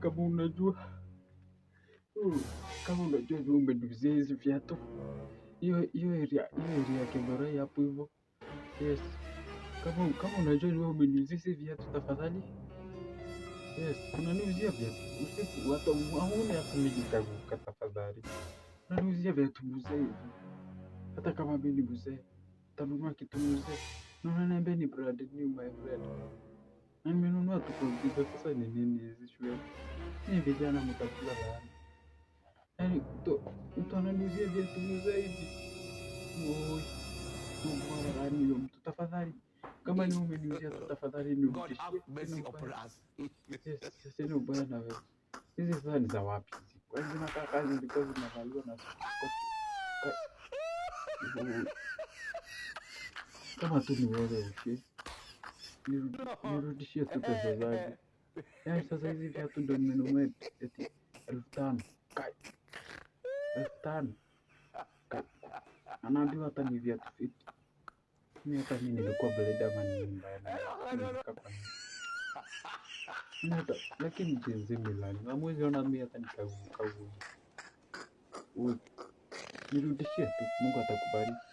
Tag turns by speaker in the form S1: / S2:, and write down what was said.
S1: Kama unajua kama unajua ni umeniuzia hizi viatu. Hiyo area, hiyo area ya Githurai hapo hivyo. Yes. Kama unajua ni wewe umeniuzia hizi viatu tafadhali. Yes, unaniuzia viatu usiku hata hauna hata mimi nitaanguka tafadhali. Unaniuzia viatu mzee hivi. Hata kama mimi ni mzee, utanunua kitu mzee. Na unaniambia ni brand new, my friend. Na nimenunua tu kwa ujinga, sasa ni nini hizi shule? Ni vijana mtakula laana. Yaani mtu ananiuzia viatu mzee hivi. Oi, Mungu awalaani huyo mtu tafadhali. Kama ni umeniuzia tu tafadhali
S2: God
S1: nirudishie.
S2: have mercy
S1: Sina
S2: upon
S1: ubaya.
S2: us.
S1: Yes, sina ubaya na wewe. Hizi sasa ni za wapi hizi? Kwani zinakaa kazi zilikuwa zinavaliwa na Oi. Kama tu ni wewe ushi. Nirudishie tu pesa zangu. Yaani sasa hizi viatu ndo nimenunua eti 5,000. Kai. 5,000. Kai. Anaambiwa hata ni viatu fiti. Mimi hata mimi nilikuwa blade ama nini mbaya na nilifika kwa nini. Mimi hata lakini Gen Z Milan, hamwezi ona mimi hata nikavuka huko. Ui. Nirudishie tu, Mungu atakubariki.